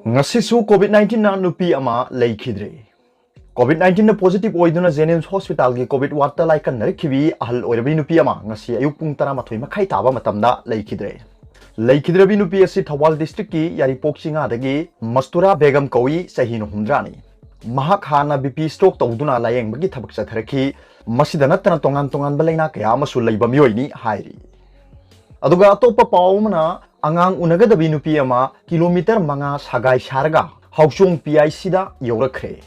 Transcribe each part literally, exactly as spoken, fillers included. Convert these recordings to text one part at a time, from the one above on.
ꯉꯁꯤꯁꯨ COVID nineteen ꯅ ꯅꯨꯄꯤ ꯑꯃ ꯂꯩꯈꯤꯗ꯭ꯔꯦ꯫ COVID nineteen ꯅ positive ꯑꯣꯏꯗꯨꯅ JNIMS hospital ꯒꯤ COVID ward ꯇ ꯂꯥꯏꯀꯟꯅꯔꯛꯈꯤꯕꯤ ꯑꯍꯜ ꯑꯣꯏꯔꯕꯤ ꯅꯨꯄꯤ ꯑꯃ ꯉꯁꯤ ꯑꯌꯨꯛ ꯄꯨꯡ ꯇꯔꯥꯃꯥꯊꯣꯏ ꯃꯈꯥꯏ ꯇꯥꯕ ꯃꯇꯝꯗ ꯂꯩꯈꯤꯗ꯭ꯔꯦ꯫ ꯂꯩꯈꯤꯗ꯭ꯔꯕꯤ ꯅꯨꯄꯤ ꯑꯁꯤ ꯊꯧꯕꯥꯜ district ꯀꯤ ꯌꯥꯏꯔꯤꯄꯣꯛ ꯆꯤꯡꯉꯥꯗꯒꯤ ꯃꯁꯇꯨꯔꯥ ꯕꯦꯒꯝ ꯀꯧꯏ, ꯆꯍꯤꯅ ꯍꯨꯝꯗ꯭ꯔꯥꯅꯤ꯫ ꯃꯍꯥꯛ ꯍꯥꯟꯅ BP stroke ꯇꯧꯗꯨꯅ ꯂꯥꯌꯦꯡꯕꯒꯤ ꯊꯕꯛ ꯆꯠꯊꯔꯛꯈꯤ꯫ ꯃꯁꯤꯗ ꯅꯠꯇꯅ ꯇꯣꯉꯥꯟ ꯇꯣꯉꯥꯟꯕ ꯂꯩꯅꯥ ꯀꯌꯥ ꯑꯃꯁꯨ ꯂꯩꯕ ꯃꯤꯑꯣꯏꯅꯤ ꯍꯥꯏꯔꯤ꯫ ꯑꯗꯨꯒ ꯑꯇꯣꯞꯄ ꯄꯥꯎ ꯑꯃꯅ, ꯑꯉꯥꯡ ꯎꯅꯒꯗꯕꯤ ꯅꯨꯄꯤ ꯑꯃ kilometre ꯃꯉꯥ ꯁꯒꯥꯏ ꯁꯥꯔꯒ ꯍꯥꯎꯆꯣꯡ PIC ꯗ ꯌꯧꯔꯛꯈ꯭ꯔꯦ꯫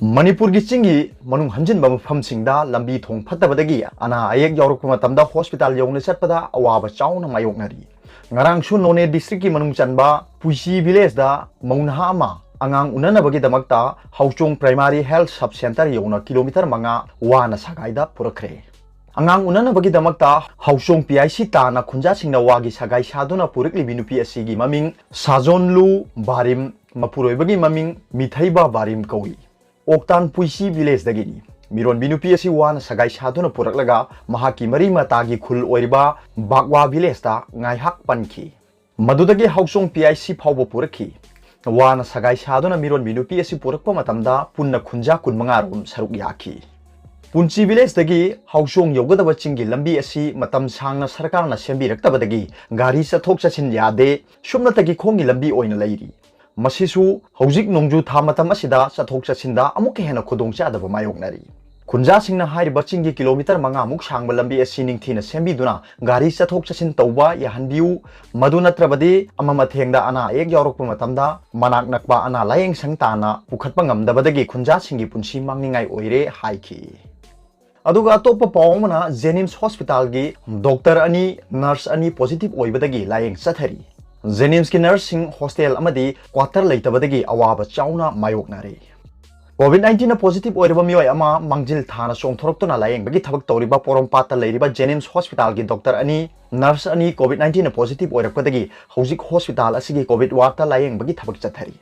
ꯃꯅꯤꯄꯨꯔꯒꯤ ꯆꯤꯡꯒꯤ ꯃꯅꯨꯡ ꯍꯟꯖꯤꯟꯕ ꯃꯐꯝꯁꯤꯡꯗ ꯂꯝꯕꯤ ꯊꯣꯡ ꯐꯠꯇꯕꯗꯒꯤ ꯑꯅꯥ ꯑꯌꯦꯛ ꯌꯥꯎꯔꯛꯄ ꯃꯇꯝꯗ hospital ꯌꯧꯅ ꯆꯠꯄꯗ ꯑꯋꯥꯕ ꯆꯥꯎꯅ ꯃꯥꯌꯣꯛꯅꯔꯤ꯫ ꯉꯔꯥꯡꯁꯨ ꯅꯣꯅꯦ district ꯀꯤ ꯃꯅꯨꯡ ꯆꯟꯕ ꯄꯨꯏꯁꯤ village ꯗ ꯃꯧ ꯅꯍꯥ ꯑꯃ ꯑꯉꯥꯡ ꯎꯅꯅꯕꯒꯤꯗꯃꯛꯇ ꯍꯥꯎꯆꯣꯡ Primary Health Sub Centre ꯌꯧꯅ kilometre ꯃꯉꯥ ꯋꯥꯅ ꯁꯒꯥꯏꯗ ꯄꯨꯔꯛꯈ꯭ꯔꯦ꯫ ꯑꯉꯥꯡ ꯎꯅꯅꯕꯒꯤꯗꯃꯛꯇ ꯍꯥꯎꯆꯣꯡ PIC ꯇꯥꯟꯅ ꯈꯨꯟꯖꯥꯁꯤꯡꯅ ꯋꯥꯒꯤ ꯁꯒꯥꯏ ꯁꯥꯗꯨꯅ ꯄꯨꯔꯛꯂꯤꯕꯤ ꯅꯨꯄꯤ ꯑꯁꯤꯒꯤ ꯃꯃꯤꯡ ꯁꯥꯖꯣꯟꯂꯨ ꯕꯥꯔꯤꯝ, ꯃꯄꯨꯔꯣꯏꯕꯒꯤ ꯃꯃꯤꯡ ꯃꯤꯊꯩꯕ ꯕꯥꯔꯤꯝ ꯀꯧꯏ꯫ ꯑꯣꯛꯇꯥꯟ ꯄꯨꯏꯁꯤ village ꯗꯒꯤꯅꯤ꯫ ꯃꯤꯔꯣꯟꯕꯤ ꯅꯨꯄꯤ ꯑꯁꯤ ꯋꯥꯅ ꯁꯒꯥꯏ ꯁꯥꯗꯨꯅ ꯄꯨꯔꯛꯂꯒ ꯃꯍꯥꯛꯀꯤ ꯃꯔꯤ ꯃꯇꯥꯒꯤ ꯈꯨꯜ ꯑꯣꯏꯔꯤꯕ ꯕꯥꯒꯋꯥ village ꯇ ꯉꯥꯏꯍꯥꯛ ꯄꯟꯈꯤ꯫ ꯃꯗꯨꯗꯒꯤ ꯍꯥꯎꯆꯣꯡ PIC ꯐꯥꯎꯕ ꯄꯨꯔꯛꯈꯤ꯫ ꯋꯥꯅ ꯁꯒꯥꯏ ꯁꯥꯗꯨꯅ ꯃꯤꯔꯣꯟꯕꯤ ꯅꯨꯄꯤ ꯑꯁꯤ ꯄꯨꯔꯛꯄ ꯃꯇꯝꯗ ꯄꯨꯟꯅ ꯈꯨꯟꯖꯥ ꯀꯨꯟꯃꯉꯥ ꯔꯣꯝ ꯁꯔꯨꯛ ꯌꯥꯈꯤ꯫ ꯄꯨꯟꯁꯤ village ꯗꯒꯤ ꯍꯥꯎꯆꯣꯡ ꯌꯧꯒꯗꯕ ꯆꯤꯡꯒꯤ ꯂꯝꯕꯤ ꯑꯁꯤ ꯃꯇꯝ ꯁꯥꯡꯅ ꯁꯔꯀꯥꯔꯅ ꯁꯦꯝꯕꯤꯔꯛꯇꯕꯗꯒꯤ ꯒꯥꯔꯤ ꯆꯠꯊꯣꯛ ꯆꯠꯁꯤꯟ ꯌꯥꯗꯦ, ꯁꯨꯞꯅꯇꯒꯤ ꯈꯣꯡꯒꯤ ꯂꯝꯕꯤ ꯑꯣꯏꯅ ꯂꯩꯔꯤ꯫ ꯃꯁꯤꯁꯨ ꯍꯧꯖꯤꯛ ꯅꯣꯡꯖꯨ ꯊꯥ ꯃꯇꯝ ꯑꯁꯤꯗ ꯆꯠꯊꯣꯛ ꯆꯠꯁꯤꯟꯗ ꯑꯃꯨꯛꯀ ꯍꯦꯟꯅ ꯈꯨꯗꯣꯡꯆꯥꯗꯕ ꯃꯥꯌꯣꯛꯅꯔꯤ꯫ ꯈꯨꯟꯖꯥꯁꯤꯡꯅ ꯍꯥꯏꯔꯤꯕ ꯆꯤꯡꯒꯤ kilometre ꯃꯉꯥꯃꯨꯛ ꯁꯥꯡꯕ ꯂꯝꯕꯤ ꯑꯁꯤ ꯅꯤꯡꯊꯤꯅ ꯁꯦꯝꯕꯤꯗꯨꯅ ꯒꯥꯔꯤ ꯆꯠꯊꯣꯛ ꯆꯠꯁꯤꯟ ꯇꯧꯕ ꯌꯥꯍꯟꯕꯤꯌꯨ, ꯃꯗꯨ ꯅꯠꯇ꯭ꯔꯕꯗꯤ ꯑꯃꯝ ꯑꯊꯦꯡꯗ ꯑꯅꯥ ꯑꯌꯦꯛ ꯌꯥꯎꯔꯛꯄ ꯃꯇꯝꯗ ꯃꯅꯥꯛ ꯅꯛꯄ ꯑꯅꯥ ꯂꯥꯌꯦꯡ ꯁꯪ ꯇꯥꯟꯅ ꯄꯨꯈꯠꯄ ꯉꯝꯗꯕꯗꯒꯤ ꯈꯨꯟꯖꯥꯁꯤꯡꯒꯤ ꯄꯨꯟꯁꯤ ꯃꯥꯡꯅꯤꯡꯉꯥꯏ ꯑꯣꯏꯔꯦ ꯍꯥꯏꯈꯤ꯫ ꯑꯗꯨꯒ ꯑꯇꯣꯞꯄ ꯄꯥꯎ ꯑꯃꯅ, JNIMS hospital ꯒꯤ doctor ꯑꯅꯤ, nurse ꯑꯅꯤ positive ꯑꯣꯏꯕꯗꯒꯤ ꯂꯥꯌꯦꯡ ꯆꯠꯊꯔꯤ꯫ JNIMS ꯀꯤ nurse ꯁꯤꯡ hostel ꯑꯃꯗꯤ quarter ꯂꯩꯇꯕꯗꯒꯤ ꯑꯋꯥꯕ ꯆꯥꯎꯅ ꯃꯥꯌꯣꯛꯅꯔꯦ꯫ COVID nineteen ꯅ positive ꯑꯣꯏꯔꯕ ꯃꯤꯑꯣꯏ ꯑꯃ ꯃꯥꯡꯖꯤꯜ ꯊꯥꯅ ꯆꯣꯡꯊꯣꯔꯛꯇꯨꯅ ꯂꯥꯌꯦꯡꯕꯒꯤ ꯊꯕꯛ ꯇꯧꯔꯤꯕ ꯄꯣꯔꯣꯝꯄꯥꯠꯇ ꯂꯩꯔꯤꯕ JNIMS hospital ꯒꯤ doctor ꯑꯅꯤ, nurse ꯑꯅꯤ COVID nineteen ꯅ positive ꯑꯣꯏꯔꯛꯄꯗꯒꯤ ꯍꯧꯖꯤꯛ hospital ꯑꯁꯤꯒꯤ COVID ward ꯇ ꯂꯥꯌꯦꯡꯕꯒꯤ ꯊꯕꯛ ꯆꯠꯊꯔꯤ꯫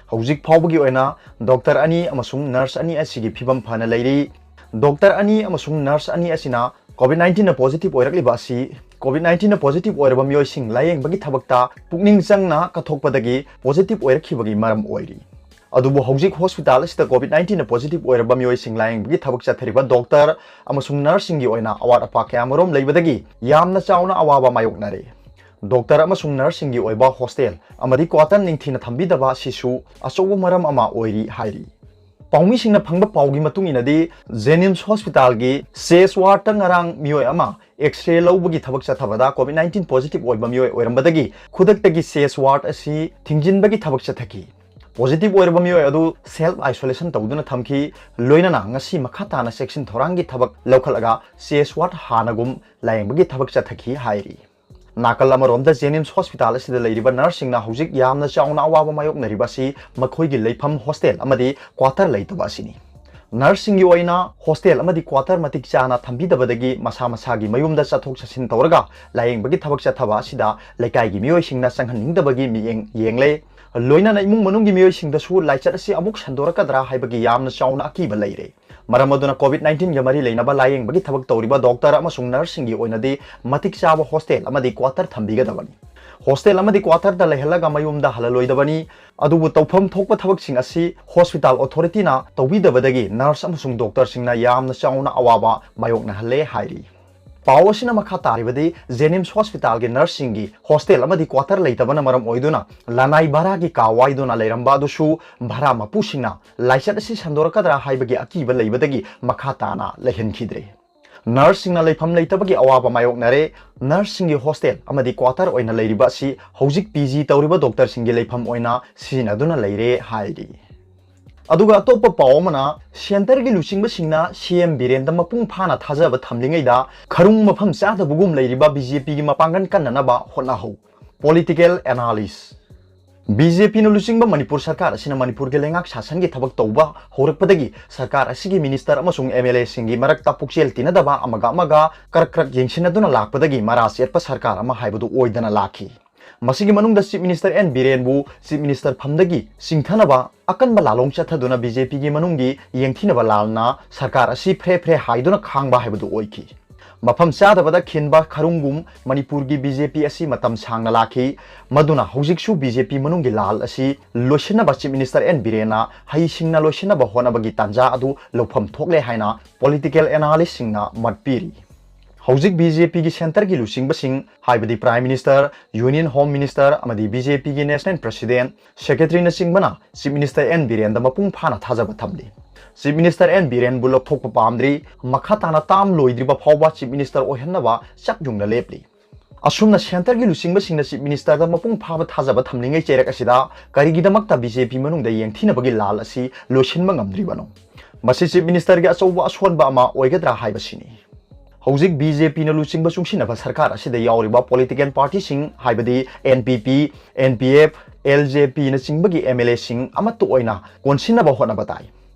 ꯍꯧꯖꯤꯛ ꯐꯥꯎꯕꯒꯤ ꯑꯣꯏꯅ doctor ꯑꯅꯤ ꯑꯃꯁꯨꯡ nurse ꯑꯅꯤ ꯑꯁꯤꯒꯤ ꯐꯤꯕꯝ ꯐꯅ ꯂꯩꯔꯤ꯫ Doctor ꯑꯅꯤ ꯑꯃꯁꯨꯡ nurse ꯑꯅꯤ ꯑꯁꯤꯅ COVID nineteen ꯅ positive ꯑꯣꯏꯔꯛꯂꯤꯕ ꯑꯁꯤ COVID nineteen ꯅ positive ꯑꯣꯏꯔꯕ ꯃꯤꯑꯣꯏꯁꯤꯡ ꯂꯥꯌꯦꯡꯕꯒꯤ ꯊꯕꯛꯇ ꯄꯨꯛꯅꯤꯡ ꯆꯪꯅ ꯀꯠꯊꯣꯛꯄꯗꯒꯤ positive ꯑꯣꯏꯔꯛꯈꯤꯕꯒꯤ ꯃꯔꯝ ꯑꯣꯏꯔꯤ꯫ ꯑꯗꯨꯕꯨ ꯍꯧꯖꯤꯛ hospital ꯑꯁꯤꯗ COVID nineteen ꯅ positive ꯑꯣꯏꯔꯕ ꯃꯤꯑꯣꯏꯁꯤꯡ ꯂꯥꯌꯦꯡꯕꯒꯤ ꯊꯕꯛ ꯆꯠꯊꯔꯤꯕ doctor ꯑꯃꯁꯨꯡ nurse ꯁꯤꯡꯒꯤ ꯑꯣꯏꯅ ꯑꯋꯥꯠ ꯑꯄꯥ ꯀꯌꯥꯃꯔꯨꯝ ꯂꯩꯕꯗꯒꯤ ꯌꯥꯝꯅ ꯆꯥꯎꯅ ꯑꯋꯥꯕ ꯃꯥꯌꯣꯛꯅꯔꯦ꯫ Doctor ꯑꯃꯁꯨꯡ nurse ꯁꯤꯡꯒꯤ ꯑꯣꯏꯕ hostel ꯑꯃꯗꯤ quarter ꯅꯤꯡꯊꯤꯅ ꯊꯝꯕꯤꯗꯕ ꯑꯁꯤꯁꯨ ꯑꯆꯧꯕ ꯃꯔꯝ ꯑꯃ ꯑꯣꯏꯔꯤ ꯍꯥꯏꯔꯤ꯫ ꯄꯥꯎꯃꯤꯁꯤꯡꯅ ꯐꯪꯕ ꯄꯥꯎꯒꯤ ꯃꯇꯨꯡ ꯏꯟꯅꯗꯤ, JNIMS hospital ꯒꯤ SACE ward ꯇ ꯉꯔꯥꯡ ꯃꯤꯑꯣꯏ ꯑꯃ X-ray ꯂꯧꯕꯒꯤ ꯊꯕꯛ ꯆꯠꯊꯕꯗ COVID nineteen positive ꯑꯣꯏꯕ ꯃꯤꯑꯣꯏ ꯑꯣꯏꯔꯝꯕꯗꯒꯤ ꯈꯨꯗꯛꯇꯒꯤ SACE ward ꯑꯁꯤ ꯊꯤꯡꯖꯤꯟꯕꯒꯤ ꯊꯕꯛ ꯆꯠꯊꯈꯤ꯫ Positive ꯑꯣꯏꯔꯕ ꯃꯤꯑꯣꯏ ꯑꯗꯨ self isolation ꯇꯧꯗꯨꯅ ꯊꯝꯈꯤ꯫ ꯂꯣꯏꯅꯅ ꯉꯁꯤ ꯃꯈꯥ ꯇꯥꯅ ꯆꯦꯛꯁꯤꯟ ꯊꯧꯔꯥꯡꯒꯤ ꯊꯕꯛ ꯂꯧꯈꯠꯂꯒ SACE ward ꯍꯥꯟꯅꯒꯨꯝ ꯂꯥꯌꯦꯡꯕꯒꯤ ꯊꯕꯛ ꯆꯠꯊꯈꯤ ꯍꯥꯏꯔꯤ꯫ ꯅꯥꯀꯜ ꯑꯃꯔꯣꯝꯗ JNIMS hospital ꯑꯁꯤꯗ ꯂꯩꯔꯤꯕ nurse ꯁꯤꯡꯅ ꯍꯧꯖꯤꯛ ꯌꯥꯝꯅ ꯆꯥꯎꯅ ꯑꯋꯥꯕ ꯃꯥꯌꯣꯛꯅꯔꯤꯕ ꯑꯁꯤ ꯃꯈꯣꯏꯒꯤ ꯂꯩꯐꯝ hostel ꯑꯃꯗꯤ quarter ꯂꯩꯇꯕ ꯑꯁꯤꯅꯤ꯫ Nurse ꯁꯤꯡꯒꯤ ꯑꯣꯏꯅ hostel ꯑꯃꯗꯤ quarter ꯃꯇꯤꯛ ꯆꯥꯅ ꯊꯝꯕꯤꯗꯕꯗꯒꯤ ꯃꯁꯥ ꯃꯁꯥꯒꯤ ꯃꯌꯨꯝꯗ ꯆꯠꯊꯣꯛ ꯆꯠꯁꯤꯟ ꯇꯧꯔꯒ ꯂꯥꯌꯦꯡꯕꯒꯤ ꯊꯕꯛ ꯆꯠꯊꯕ ꯑꯁꯤꯗ ꯂꯩꯀꯥꯏꯒꯤ ꯃꯤꯑꯣꯏꯁꯤꯡꯅ ꯆꯪꯍꯟꯅꯤꯡꯗꯕꯒꯤ ꯃꯤꯠꯌꯦꯡ ꯌꯦꯡꯂꯦ꯫ ꯂꯣꯏꯅꯅ ꯏꯃꯨꯡ ꯃꯅꯨꯡꯒꯤ ꯃꯤꯑꯣꯏꯁꯤꯡꯗꯁꯨ ꯂꯥꯏꯆꯠ ꯑꯁꯤ ꯑꯃꯨꯛ ꯁꯟꯗꯣꯔꯛꯀꯗ꯭ꯔꯥ ꯍꯥꯏꯕꯒꯤ ꯌꯥꯝꯅ ꯆꯥꯎꯅ ꯑꯀꯤꯕ ꯂꯩꯔꯦ꯫ ꯃꯔꯝ ꯑꯗꯨꯅ COVID nineteen ꯒ ꯃꯔꯤ ꯂꯩꯅꯕ ꯂꯥꯌꯦꯡꯕꯒꯤ ꯊꯕꯛ ꯇꯧꯔꯤꯕ doctor ꯑꯃꯁꯨꯡ nurse ꯁꯤꯡꯒꯤ ꯑꯣꯏꯅꯗꯤ ꯃꯇꯤꯛ ꯆꯥꯕ hostel ꯑꯃꯗꯤ quarter ꯊꯝꯕꯤꯒꯗꯕꯅꯤ꯫ Hostel ꯑꯃꯗꯤ quarter ꯗ ꯂꯩꯍꯜꯂꯒ ꯃꯌꯨꯝꯗ ꯍꯜꯍꯜꯂꯣꯏꯗꯕꯅꯤ꯫ ꯑꯗꯨꯕꯨ ꯇꯧꯐꯝ ꯊꯣꯛꯄ ꯊꯕꯛꯁꯤꯡ ꯑꯁꯤ hospital authority ꯅ ꯇꯧꯕꯤꯗꯕꯗꯒꯤ nurse ꯑꯃꯁꯨꯡ doctor ꯁꯤꯡꯅ ꯌꯥꯝꯅ ꯆꯥꯎꯅ ꯑꯋꯥꯕ ꯃꯥꯌꯣꯛꯅꯍꯜꯂꯦ ꯍꯥꯏꯔꯤ꯫ ꯄꯥꯎ ꯑꯁꯤꯅ ꯃꯈꯥ ꯇꯥꯔꯤꯕꯗꯤ, JNIMS hospital ꯒꯤ nurse ꯁꯤꯡꯒꯤ hostel ꯑꯃꯗꯤ quarter ꯂꯩꯇꯕꯅ ꯃꯔꯝ ꯑꯣꯏꯗꯨꯅ ꯂꯅꯥꯏ ꯚꯔꯥꯒꯤ ꯀꯥ ꯋꯥꯏꯗꯨꯅ ꯂꯩꯔꯝꯕ ꯑꯗꯨꯁꯨ ꯚꯔꯥ ꯃꯄꯨꯁꯤꯡꯅ ꯂꯥꯏꯆꯠ ꯑꯁꯤ ꯁꯟꯗꯣꯔꯛꯀꯗ꯭ꯔꯥ ꯍꯥꯏꯕꯒꯤ ꯑꯀꯤꯕ ꯂꯩꯕꯗꯒꯤ ꯃꯈꯥ ꯇꯥꯅ ꯂꯩꯍꯟꯈꯤꯗ꯭ꯔꯦ꯫ Nurse ꯁꯤꯡꯅ ꯂꯩꯐꯝ ꯂꯩꯇꯕꯒꯤ ꯑꯋꯥꯕ ꯃꯥꯌꯣꯛꯅꯔꯦ꯫ Nurse ꯁꯤꯡꯒꯤ hostel ꯑꯃꯗꯤ quarter ꯑꯣꯏꯅ ꯂꯩꯔꯤꯕ ꯑꯁꯤ ꯍꯧꯖꯤꯛ PG ꯇꯧꯔꯤꯕ doctor ꯁꯤꯡꯒꯤ ꯂꯩꯐꯝ ꯑꯣꯏꯅ ꯁꯤꯖꯤꯟꯅꯗꯨꯅ ꯂꯩꯔꯦ ꯍꯥꯏꯔꯤ꯫ ꯑꯗꯨꯒ ꯑꯇꯣꯞꯄ ꯄꯥꯎ ꯑꯃꯅ, centre ꯒꯤ ꯂꯨꯆꯤꯡꯕꯁꯤꯡꯅ CM ꯕꯤꯔꯦꯟꯗ ꯃꯄꯨꯡ ꯐꯥꯅ ꯊꯥꯖꯕ ꯊꯝꯂꯤꯉꯩꯗ ꯈꯔꯨꯡ ꯃꯐꯝ ꯆꯥꯗꯕꯒꯨꯝ ꯂꯩꯔꯤꯕ BJP ꯒꯤ ꯃꯄꯥꯡꯒꯜ ꯀꯟꯅꯅꯕ ꯍꯣꯠꯅꯍꯧ꯫ Political analyst꯫ BJP ꯅ ꯂꯨꯆꯤꯡꯕ ꯃꯅꯤꯄꯨꯔ ꯁꯔꯀꯥꯔ ꯑꯁꯤꯅ ꯃꯅꯤꯄꯨꯔꯒꯤ ꯂꯩꯉꯥꯛ ꯁꯥꯁꯟꯒꯤ ꯊꯕꯛ ꯇꯧꯕ ꯍꯧꯔꯛꯄꯗꯒꯤ ꯁꯔꯀꯥꯔ ꯑꯁꯤꯒꯤ minister ꯑꯃꯁꯨꯡ MLA ꯁꯤꯡꯒꯤ ꯃꯔꯛꯇ ꯄꯨꯛꯆꯦꯜ ꯇꯤꯟꯅꯗꯕ, ꯑꯃꯒ ꯑꯃꯒ ꯀꯔꯛ ꯀꯔꯛ ꯌꯦꯡꯁꯤꯟꯅꯗꯨꯅ ꯂꯥꯛꯄꯗꯒꯤ ꯃꯔꯥ ꯆꯦꯠꯄ ꯁꯔꯀꯥꯔ ꯑꯃ ꯍꯥꯏꯕꯗꯨ ꯑꯣꯏꯗꯅ ꯂꯥꯛꯈꯤ꯫ ꯃꯁꯤꯒꯤ ꯃꯅꯨꯡꯗ Chief Minister N ꯕꯤꯔꯦꯟꯕꯨ Chief Minister ꯐꯝꯗꯒꯤ ꯆꯤꯡꯊꯅꯕ ꯑꯀꯟꯕ ꯂꯥꯂꯣꯡ ꯆꯠꯊꯗꯨꯅ BJP ꯒꯤ ꯃꯅꯨꯡꯒꯤ ꯌꯦꯡꯊꯤꯅꯕ ꯂꯥꯜꯅ ꯁꯔꯀꯥꯔ ꯑꯁꯤ ꯐ꯭ꯔꯦ ꯐ꯭ꯔꯦ ꯍꯥꯏꯗꯨꯅ ꯈꯥꯡꯕ ꯍꯥꯏꯕꯗꯨ ꯑꯣꯏꯈꯤ꯫ ꯃꯐꯝ ꯆꯥꯗꯕꯗ ꯈꯤꯟꯕ ꯈꯔꯨꯡꯒꯨꯝ ꯃꯅꯤꯄꯨꯔꯒꯤ ꯕꯤ ꯖꯦ ꯄꯤ ꯑꯁꯤ ꯃꯇꯝ ꯁꯥꯡꯅ ꯂꯥꯛꯈꯤ꯫ ꯃꯗꯨꯅ ꯍꯧꯖꯤꯛꯁꯨ ꯕꯤ ꯖꯦ ꯄꯤ ꯃꯅꯨꯡꯒꯤ ꯂꯥꯜ ꯑꯁꯤ ꯂꯣꯏꯁꯤꯟꯅꯕ Chief Minister ꯑꯦꯟ ꯕꯤꯔꯦꯟꯅ ꯍꯩꯁꯤꯡꯅ ꯂꯣꯏꯁꯤꯟꯅꯕ ꯍꯣꯠꯅꯕꯒꯤ ꯇꯥꯟꯖꯥ ꯑꯗꯨ ꯂꯧꯐꯝ ꯊꯣꯛꯂꯦ ꯍꯥꯏꯅ political analystꯁꯤꯡꯅ ꯃꯠ ꯄꯤꯔꯤ꯫ ꯍꯧꯖꯤꯛ ꯕꯤ ꯖꯦ ꯄꯤꯒꯤ centreꯒꯤ ꯂꯨꯆꯤꯡꯕꯁꯤꯡ, ꯍꯥꯏꯕꯗꯤ Prime Minister, Union Home Minister ꯑꯃꯗꯤ ꯕꯤ ꯖꯦ ꯄꯤꯒꯤ National President, Secretaryꯅꯆꯤꯡꯕꯅ Chief Minister ꯑꯦꯟ ꯕꯤꯔꯦꯟꯗ ꯃꯄꯨꯡ ꯐꯥꯅ ꯊꯥꯖꯕ ꯊꯝꯂꯤ꯫ Chief Minister ꯑꯦꯟ ꯕꯤꯔꯦꯟꯕꯨ ꯂꯧꯊꯣꯛꯄ ꯄꯥꯝꯗ꯭ꯔꯤ꯫ ꯃꯈꯥ ꯇꯥꯅ term ꯂꯣꯏꯗ꯭ꯔꯤꯕ ꯐꯥꯎꯕ Chief Minister ꯑꯣꯏꯍꯟꯅꯕ ꯆꯞ ꯌꯨꯡꯅ ꯂꯦꯞꯂꯤ꯫ ꯑꯁꯨꯝꯅ centreꯒꯤ ꯂꯨꯆꯤꯡꯕꯁꯤꯡꯅ Chief Ministerꯗ ꯃꯄꯨꯡ ꯐꯥꯕ ꯊꯥꯖꯕ ꯊꯝꯂꯤꯉꯩ ꯆꯩꯔꯛ ꯑꯁꯤꯗ ꯀꯔꯤꯒꯤꯗꯃꯛꯇ ꯕꯤ ꯖꯦ ꯄꯤ ꯃꯅꯨꯡꯗ ꯌꯦꯡꯊꯤꯅꯕꯒꯤ ꯂꯥꯜ ꯑꯁꯤ ꯂꯣꯏꯁꯤꯟꯕ ꯉꯝꯗ꯭ꯔꯤꯕꯅꯣ? ꯃꯁꯤ Chief Ministerꯒꯤ ꯑꯆꯧꯕ ꯑꯁꯣꯟꯕ ꯑꯃ ꯑꯣꯏꯒꯗ꯭ꯔꯥ ꯍꯥꯏꯕꯁꯤꯅꯤ꯫ ꯍꯧꯖꯤꯛ ꯕꯤ ꯖꯦ ꯄꯤꯅ ꯂꯨꯆꯤꯡꯕ ꯆꯨꯡꯁꯤꯟꯅꯕ ꯁꯔꯀꯥꯔ ꯑꯁꯤꯗ ꯌꯥꯎꯔꯤꯕ political partyꯁꯤꯡ, ꯍꯥꯏꯕꯗꯤ N P P, N P F, L J ꯄꯤꯅꯆꯤꯡꯕꯒꯤ ꯑꯦꯝ ꯑꯦꯜ ꯑꯦꯁꯤꯡ ꯑꯃꯠꯇ ꯑꯣꯏꯅ ꯀꯣꯟꯁꯤꯟꯅꯕ ꯍꯣꯠꯅꯕ ꯇꯥꯏ꯫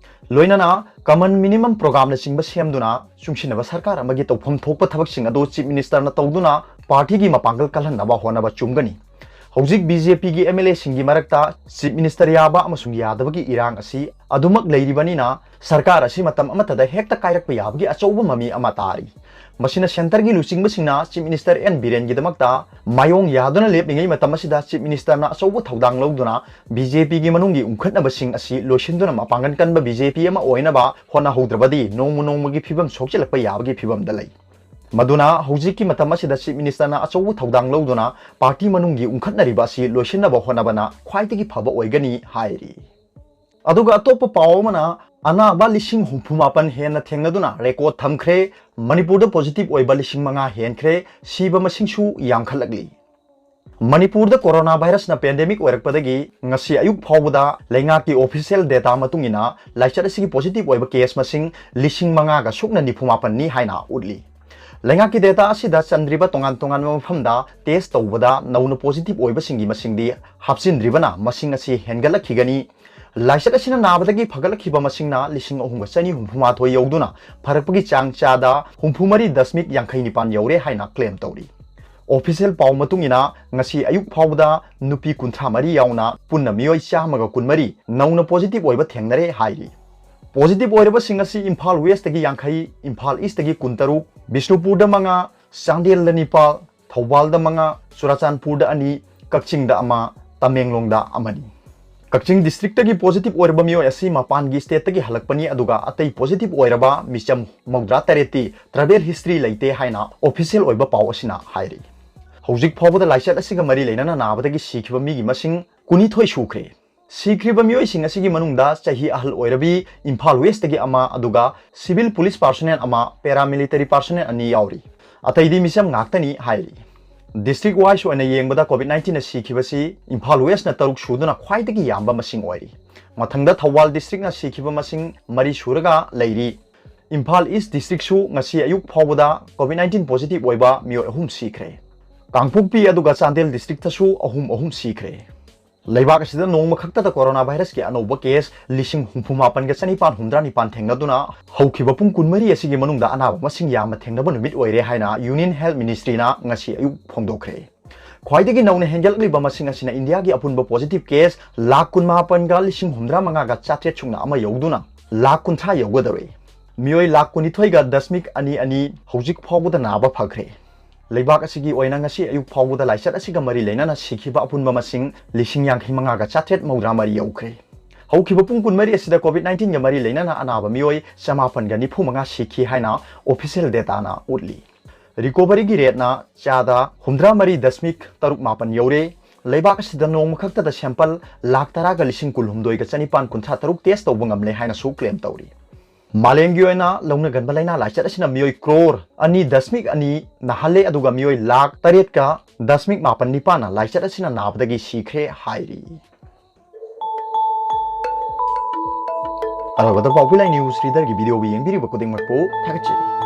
ꯂꯣꯏꯅꯅ common minimum programꯅꯆꯤꯡꯕ ꯁꯦꯝꯗꯨꯅ ꯆꯨꯡꯁꯤꯟꯅꯕ ꯁꯔꯀꯥꯔ ꯑꯃꯒꯤ ꯇꯧꯐꯝ ꯊꯣꯛꯄ ꯊꯕꯛꯁꯤꯡ ꯑꯗꯨ Chief Ministerꯅ ꯇꯧꯗꯨꯅ partyꯒꯤ ꯃꯄꯥꯡꯒꯜ ꯀꯜꯍꯟꯅꯕ ꯍꯣꯠꯅꯕ ꯆꯨꯝꯒꯅꯤ꯫ ꯍꯧꯖꯤꯛ ꯕꯤ ꯖꯦ ꯄꯤꯒꯤ ꯑꯦꯝ ꯑꯦꯜ ꯑꯦꯁꯤꯡꯒꯤ ꯃꯔꯛꯇ Chief Minister ꯌꯥꯕ ꯑꯃꯁꯨꯡ ꯌꯥꯗꯕꯒꯤ ꯏꯔꯥꯡ ꯑꯁꯤ ꯑꯗꯨꯃꯛ ꯂꯩꯔꯤꯕꯅꯤꯅ ꯁꯔꯀꯥꯔ ꯑꯁꯤ ꯃꯇꯝ ꯑꯃꯠꯇꯗ ꯍꯦꯛꯇ ꯀꯥꯏꯔꯛꯄ ꯌꯥꯕꯒꯤ ꯑꯆꯧꯕ ꯃꯃꯤ ꯑꯃ ꯇꯥꯔꯤ꯫ ꯃꯁꯤꯅ centreꯒꯤ ꯂꯨꯆꯤꯡꯕꯁꯤꯡꯅ Chief Minister ꯑꯦꯟ ꯕꯤꯔꯦꯟꯒꯤꯗꯃꯛꯇ ꯃꯥꯌꯣꯡ ꯌꯥꯗꯨꯅ ꯂꯦꯞꯂꯤꯉꯩ ꯃꯇꯝ ꯑꯁꯤꯗ Chief Ministerꯅ ꯑꯆꯧꯕ ꯊꯧꯗꯥꯡ ꯂꯧꯗꯨꯅ ꯕꯤ ꯖꯦ ꯄꯤꯒꯤ ꯃꯅꯨꯡꯒꯤ ꯎꯪꯈꯠꯅꯕꯁꯤꯡ ꯑꯁꯤ ꯂꯣꯏꯁꯤꯟꯗꯨꯅ ꯃꯄꯥꯡꯒꯜ ꯀꯟꯕ ꯕꯤ ꯖꯦ ꯄꯤ ꯑꯃ ꯑꯣꯏꯅꯕ ꯍꯣꯠꯅꯍꯧꯗ꯭ꯔꯕꯗꯤ ꯅꯣꯡꯃ ꯅꯣꯡꯃꯒꯤ ꯐꯤꯕꯝ ꯁꯣꯛꯆꯤꯜꯂꯛꯄ ꯌꯥꯕꯒꯤ ꯐꯤꯕꯝꯗ ꯂꯩ꯫ ꯃꯗꯨꯅ ꯍꯧꯖꯤꯛꯀꯤ ꯃꯇꯝ ꯑꯁꯤꯗ Chief Ministerꯅ ꯑꯆꯧꯕ ꯊꯧꯗꯥꯡ ꯂꯧꯗꯨꯅ party ꯃꯅꯨꯡꯒꯤ ꯎꯪꯈꯠꯅꯔꯤꯕ ꯑꯁꯤ ꯂꯣꯏꯁꯤꯟꯅꯕ ꯍꯣꯠꯅꯕꯅ ꯈ꯭ꯋꯥꯏꯗꯒꯤ ꯐꯕ ꯑꯣꯏꯒꯅꯤ ꯍꯥꯏꯔꯤ꯫ ꯑꯗꯨꯒ ꯑꯇꯣꯞꯄ ꯄꯥꯎ ꯑꯃꯅ, ꯑꯅꯥꯕ ꯂꯤꯁꯤꯡ ꯍꯨꯝꯐꯨ ꯃꯥꯄꯟ ꯍꯦꯟꯅ ꯊꯦꯡꯅꯗꯨꯅ record ꯊꯝꯈ꯭ꯔꯦ꯫ ꯃꯅꯤꯄꯨꯔꯗ positive ꯑꯣꯏꯕ ꯂꯤꯁꯤꯡ ꯃꯉꯥ ꯍꯦꯟꯈ꯭ꯔꯦ꯫ ꯁꯤꯕ ꯃꯁꯤꯡꯁꯨ ꯌꯥꯝꯈꯠꯂꯛꯂꯤ꯫ ꯃꯅꯤꯄꯨꯔꯗ corona virusꯅ pandemic ꯑꯣꯏꯔꯛꯄꯗꯒꯤ ꯉꯁꯤ ꯑꯌꯨꯛ ꯐꯥꯎꯕꯗ ꯂꯩꯉꯥꯛꯀꯤ official data ꯃꯇꯨꯡ ꯏꯟꯅ ꯂꯥꯏꯆꯠ ꯑꯁꯤꯒꯤ positive ꯑꯣꯏꯕ case ꯃꯁꯤꯡ ꯂꯤꯁꯤꯡ ꯃꯉꯥꯒ ꯁꯨꯞꯅ ꯅꯤꯐꯨ ꯃꯥꯄꯟꯅꯤ ꯍꯥꯏꯅ ꯎꯠꯂꯤ꯫ ꯂꯩꯉꯥꯛꯀꯤ data ꯑꯁꯤꯗ ꯆꯟꯗ꯭ꯔꯤꯕ ꯇꯣꯉꯥꯟ ꯇꯣꯉꯥꯟꯕ ꯃꯐꯝꯗ test ꯇꯧꯕꯗ ꯅꯧꯅ positive ꯑꯣꯏꯕꯁꯤꯡꯒꯤ ꯃꯁꯤꯡꯗꯤ ꯍꯥꯞꯆꯤꯟꯗ꯭ꯔꯤꯕꯅ ꯃꯁꯤꯡ ꯑꯁꯤ ꯍꯦꯟꯒꯠꯂꯛꯈꯤꯒꯅꯤ꯫ ꯂꯥꯏꯆꯠ ꯑꯁꯤꯅ ꯅꯥꯕꯗꯒꯤ ꯐꯒꯠꯂꯛꯈꯤꯕ ꯃꯁꯤꯡꯅ ꯂꯤꯁꯤꯡ ꯑꯍꯨꯝꯒ ꯆꯅꯤ ꯍꯨꯝꯐꯨ ꯃꯥꯊꯣꯏ ꯌꯧꯗꯨꯅ ꯐꯔꯛꯄꯒꯤ ꯆꯥꯡ ꯆꯥꯗ ꯍꯨꯝꯐꯨ ꯃꯔꯤ ꯗꯁꯃꯤꯛ ꯌꯥꯡꯈꯩ ꯅꯤꯄꯥꯟ ꯌꯧꯔꯦ ꯍꯥꯏꯅ claim ꯇꯧꯔꯤ꯫ Official ꯄꯥꯎ ꯃꯇꯨꯡ ꯏꯟꯅ ꯉꯁꯤ ꯑꯌꯨꯛ ꯐꯥꯎꯕꯗ ꯅꯨꯄꯤ ꯀꯨꯟꯊ꯭ꯔꯥ ꯃꯔꯤ ꯌꯥꯎꯅ ꯄꯨꯟꯅ ꯃꯤꯑꯣꯏ ꯆꯥꯝꯃꯒ ꯀꯨꯟꯃꯔꯤ ꯅꯧꯅ positive ꯑꯣꯏꯕ ꯊꯦꯡꯅꯔꯦ ꯍꯥꯏꯔꯤ꯫ Positive ꯑꯣꯏꯔꯕꯁꯤꯡ ꯑꯁꯤ ꯏꯝꯐꯥꯜ Westꯇꯒꯤ ꯌꯥꯡꯈꯩ, ꯏꯝꯐꯥꯜ Eastꯇꯒꯤ ꯀꯨꯟꯇꯔꯨꯛ, ꯕꯤꯁꯅꯨꯄꯨꯔꯗ ꯃꯉꯥ, ꯆꯥꯟꯗꯦꯜꯗ ꯅꯤꯄꯥꯜ, ꯊꯧꯕꯥꯜꯗ ꯃꯉꯥ, ꯆꯨꯔꯥꯆꯥꯟꯄꯨꯔꯗ ꯑꯅꯤ, ꯀꯛꯆꯤꯡꯗ ꯑꯃ, ꯇꯃꯦꯡꯂꯣꯡꯗ ꯑꯃꯅꯤ꯫ ꯀꯛꯆꯤꯡ districtꯇꯒꯤ positive ꯑꯣꯏꯔꯕ ꯃꯤꯑꯣꯏ ꯑꯁꯤ ꯃꯄꯥꯟꯒꯤ stateꯇꯒꯤ ꯍꯜꯂꯛꯄꯅꯤ, ꯑꯗꯨꯒ ꯑꯇꯩ positive ꯑꯣꯏꯔꯕ ꯃꯤꯆꯝ ꯃꯧꯗ꯭ꯔꯥ ꯇꯔꯦꯠꯇꯤ travel history ꯂꯩꯇꯦ ꯍꯥꯏꯅ official ꯑꯣꯏꯕ ꯄꯥꯎ ꯑꯁꯤꯅ ꯍꯥꯏꯔꯤ꯫ ꯍꯧꯖꯤꯛ ꯐꯥꯎꯕꯗ ꯂꯥꯏꯆꯠ ꯑꯁꯤꯒ ꯃꯔꯤ ꯂꯩꯅꯅ ꯅꯥꯕꯗꯒꯤ ꯁꯤꯈꯤꯕ ꯃꯤꯒꯤ ꯃꯁꯤꯡ ꯀꯨꯟꯅꯤꯊꯣꯏ ꯁꯨꯈ꯭ꯔꯦ꯫ ꯁꯤꯈ꯭ꯔꯤꯕ ꯃꯤꯑꯣꯏꯁꯤꯡ ꯑꯁꯤꯒꯤ ꯃꯅꯨꯡꯗ ꯆꯍꯤ ꯑꯍꯜ ꯑꯣꯏꯔꯕꯤ ꯏꯝꯐꯥꯜ Westꯇꯒꯤ ꯑꯃ, ꯑꯗꯨꯒ civil police personnel ꯑꯃ, paramilitary personnel ꯑꯅꯤ ꯌꯥꯎꯔꯤ꯫ ꯑꯇꯩꯗꯤ ꯃꯤꯆꯝ ꯉꯥꯛꯇꯅꯤ ꯍꯥꯏꯔꯤ꯫ District wise ꯑꯣꯏꯅ ꯌꯦꯡꯕꯗ COVID nineteenꯅ ꯁꯤꯈꯤꯕꯁꯤ ꯏꯝꯐꯥꯜ Westꯅ ꯇꯔꯨꯛ ꯁꯨꯗꯨꯅ ꯈ꯭ꯋꯥꯏꯗꯒꯤ ꯌꯥꯝꯕ ꯃꯁꯤꯡ ꯑꯣꯏꯔꯤ꯫ ꯃꯊꯪꯗ ꯊꯧꯕꯥꯜ districtꯅ ꯁꯤꯈꯤꯕ ꯃꯁꯤꯡ ꯃꯔꯤ ꯁꯨꯔꯒ ꯂꯩꯔꯤ꯫ ꯏꯝꯐꯥꯜ East districtꯁꯨ ꯉꯁꯤ ꯑꯌꯨꯛ ꯐꯥꯎꯕꯗ COVID nineteen positive ꯑꯣꯏꯕ ꯃꯤꯑꯣꯏ ꯑꯍꯨꯝ ꯁꯤꯈ꯭ꯔꯦ꯫ ꯀꯥꯡꯄꯣꯛꯄꯤ ꯑꯗꯨꯒ ꯆꯥꯟꯗꯦꯜ districtꯇꯁꯨ ꯑꯍꯨꯝ ꯑꯍꯨꯝ ꯁꯤꯈ꯭ꯔꯦ꯫ ꯂꯩꯕꯥꯛ ꯑꯁꯤꯗ ꯅꯣꯡꯃ ꯈꯛꯇꯗ corona virusꯀꯤ ꯑꯅꯧꯕ case ꯂꯤꯁꯤꯡ ꯍꯨꯝꯐꯨ ꯃꯥꯄꯟꯒ ꯆꯅꯤꯄꯥꯟ ꯍꯨꯝꯗ꯭ꯔꯥ ꯅꯤꯄꯥꯟ ꯊꯦꯡꯅꯗꯨꯅ, ꯍꯧꯈꯤꯕ ꯄꯨꯡ ꯀꯨꯟꯃꯔꯤ ꯑꯁꯤꯒꯤ ꯃꯅꯨꯡꯗ ꯑꯅꯥꯕ ꯃꯁꯤꯡ ꯌꯥꯝꯅ ꯊꯦꯡꯅꯕ ꯅꯨꯃꯤꯠ ꯑꯣꯏꯔꯦ ꯍꯥꯏꯅ Union Health Ministryꯅ ꯉꯁꯤ ꯑꯌꯨꯛ ꯐꯣꯡꯗꯣꯛꯈ꯭ꯔꯦ꯫ ꯈ꯭ꯋꯥꯏꯗꯒꯤ ꯅꯧꯅ ꯍꯦꯟꯒꯠꯂꯛꯂꯤꯕ ꯃꯁꯤꯡ ꯑꯁꯤꯅ ꯏꯟꯗꯤꯌꯥꯒꯤ ꯑꯄꯨꯟꯕ positive case ꯂꯥꯈ ꯀꯨꯟꯃꯥꯄꯟꯒ ꯂꯤꯁꯤꯡ ꯍꯨꯝꯗ꯭ꯔꯥ ꯃꯉꯥꯒ ꯆꯥꯇ꯭ꯔꯦꯠ ꯁꯨꯞꯅ ꯑꯃ ꯌꯧꯗꯨꯅ ꯂꯥꯈ ꯀꯨꯟꯊ꯭ꯔꯥ ꯌꯧꯒꯗꯧꯔꯦ꯫ ꯃꯤꯑꯣꯏ ꯂꯥꯈ ꯀꯨꯟꯅꯤꯊꯣꯏꯒ ꯗꯁꯃꯤꯛ ꯑꯅꯤ ꯑꯅꯤ ꯍꯧꯖꯤꯛ ꯐꯥꯎꯕꯗ ꯅꯥꯕ ꯐꯈ꯭ꯔꯦ꯫ ꯂꯩꯕꯥꯛ ꯑꯁꯤꯒꯤ ꯑꯣꯏꯅ ꯉꯁꯤ ꯑꯌꯨꯛ ꯐꯥꯎꯕꯗ ꯂꯥꯏꯆꯠ ꯑꯁꯤꯒ ꯃꯔꯤ ꯂꯩꯅꯅ ꯁꯤꯈꯤꯕ ꯑꯄꯨꯟꯕ ꯃꯁꯤꯡ ꯂꯤꯁꯤꯡ ꯌꯥꯡꯈꯩ ꯃꯉꯥꯒ ꯆꯥꯇ꯭ꯔꯦꯠ ꯃꯧꯗ꯭ꯔꯥ ꯃꯔꯤ ꯌꯧꯈ꯭ꯔꯦ꯫ ꯍꯧꯈꯤꯕ ꯄꯨꯡ ꯀꯨꯟꯃꯔꯤ ꯑꯁꯤꯗ COVID nineteenꯒ ꯃꯔꯤ ꯂꯩꯅꯅ ꯑꯅꯥꯕ ꯃꯤꯑꯣꯏ ꯆꯃꯥꯄꯟꯒ ꯅꯤꯐꯨ ꯃꯉꯥ ꯁꯤꯈꯤ ꯍꯥꯏꯅ official dataꯅ ꯎꯠꯂꯤ꯫ Recoveryꯒꯤ rateꯅ ꯆꯥꯗ ꯍꯨꯝꯗ꯭ꯔꯥ ꯃꯔꯤ ꯗꯁꯃꯤꯛ ꯇꯔꯨꯛ ꯃꯥꯄꯟ ꯌꯧꯔꯦ꯫ ꯂꯩꯕꯥꯛ ꯑꯁꯤꯗ ꯅꯣꯡꯃ ꯈꯛꯇꯗ sample ꯂꯥꯈ ꯇꯔꯥꯒ ꯂꯤꯁꯤꯡ ꯀꯨꯟꯍꯨꯝꯗꯣꯏꯒ ꯆꯅꯤꯄꯥꯟ ꯀꯨꯟꯊ꯭ꯔꯥ ꯇꯔꯨꯛ test ꯇꯧꯕ ꯉꯝꯂꯦ ꯍꯥꯏꯅꯁꯨ claim ꯇꯧꯔꯤ꯫ ꯃꯥꯂꯦꯝꯒꯤ ꯑꯣꯏꯅ ꯂꯧꯅꯒꯟꯕ ꯂꯥꯏꯅꯥ ꯂꯥꯏꯆꯠ ꯑꯁꯤꯅ ꯃꯤꯑꯣꯏ ꯀ꯭ꯔꯣꯔ ꯑꯅꯤ ꯗꯁꯃꯤꯛ ꯑꯅꯤ ꯅꯥꯍꯜꯂꯦ, ꯑꯗꯨꯒ ꯃꯤꯑꯣꯏ ꯂꯥꯈ ꯇꯔꯦꯠꯀ ꯗꯁꯃꯤꯛ ꯃꯥꯄꯟ ꯅꯤꯄꯥꯟꯅ ꯂꯥꯏꯆꯠ ꯑꯁꯤꯅ ꯅꯥꯕꯗꯒꯤ ꯁꯤꯈ꯭ꯔꯦ ꯍꯥꯏꯔꯤ꯫ ꯑꯔꯣꯏꯕꯗ ꯄꯥꯎ ꯄꯤꯂꯥꯏ news readerꯒꯤ videoꯕꯨ ꯌꯦꯡꯕꯤꯔꯤꯕ ꯈꯨꯗꯤꯡꯃꯛꯄꯨ ꯊꯥꯒꯠꯆꯔꯤ꯫